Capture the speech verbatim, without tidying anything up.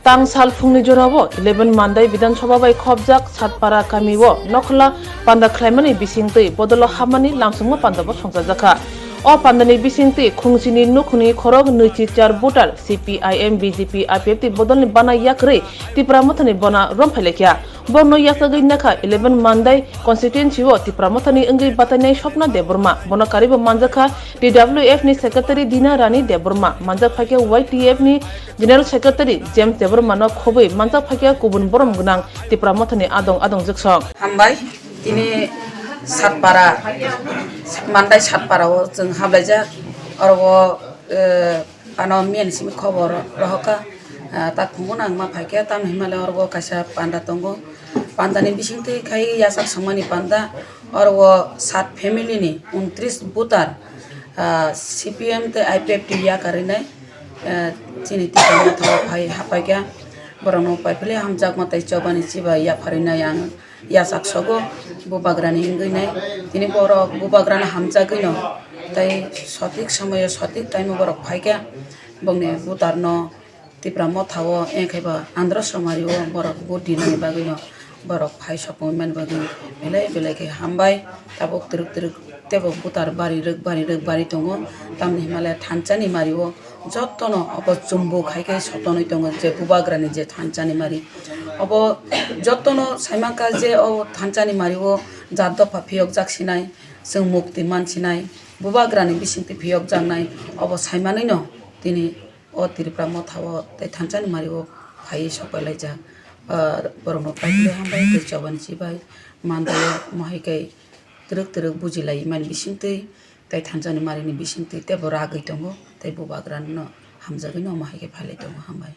Tang sal phungni jorao eleven Mandai Bidhan Sabha bai khopjak Satpara kamio nokhla panda khlaimani bisingtwi bodolo hapmani lamsongma pandabo songchajakha. O pandani bisingtwi khungsini nukhungni khorok nwichi char voter C P I M, B J P, I P F T bodolni bana yakrwi Tipra Mothani bona romphailaikha. Borno yachagwi nakha eleven Mandai constituency o Tipra Mothani wngwi batainai Swapna Debbarma. Bono karibo manjakha T W F ni secretary Dina Rani Debbarma, manjak phaikha Y T F ni General Secretary James Debbarma no khobwi manjak phaikha kubun borom gwnang Tipra Mothani adong adong jwksong. Hambai, tini Satpara, Mandai Satpara o chwng hablaijak. Oro o, eh, ano miyani simi khobor rohorkha, ah, tak phungo nang ma phaikha, tamni hwnmale oro o kaisa panda tongo. Pandani bisingtwi khai yachak songmani panda, oro o sat family ni untris voter, ah, C P M tei I P F T yakarwi nai, ah, chini Tipra Motha o phai haphaikha. Borokno paipili hamjakma tei chobani chibai yapharwi nai ang. Yachak sogo bubagrani wngwi nai. Tini borok bubagrano hamjagwino tei sotik somoyo sotik time o borok phaikha. Bongni voter no Tipra Motha o, wngkhaiba Andhra Somari o borok vote dinani bagwino borok phai sopongmani bagwi belai belai khe hambai. Tabuk twrwk twrwk teibo voter bari rwk bari rwk bari tongo. Tamni hwnmale thansani mari o jotono obo chumbuk hai khe sotonwi tongo je bubagrani je thansani mari. Obo jotono saimankha je o thansani mari o jat dopha phiyokjak sinai, chwng mukti man sinai, bubagrani bisingtwi phiyokjaknai, obo saimanwino tini o Tripura Motha o tei thansani mari o phaiwi sokpailaijak. Ah, borokno paipili hambai tei chobani chibai mandaio, omo hai khe twrwk twrwk bujilai mani bisingtwi tei thansani marini bisingtwi teibo ragwi tongo tei bubagrano hamjagwino omo hai khe phailai tongo. Hambai.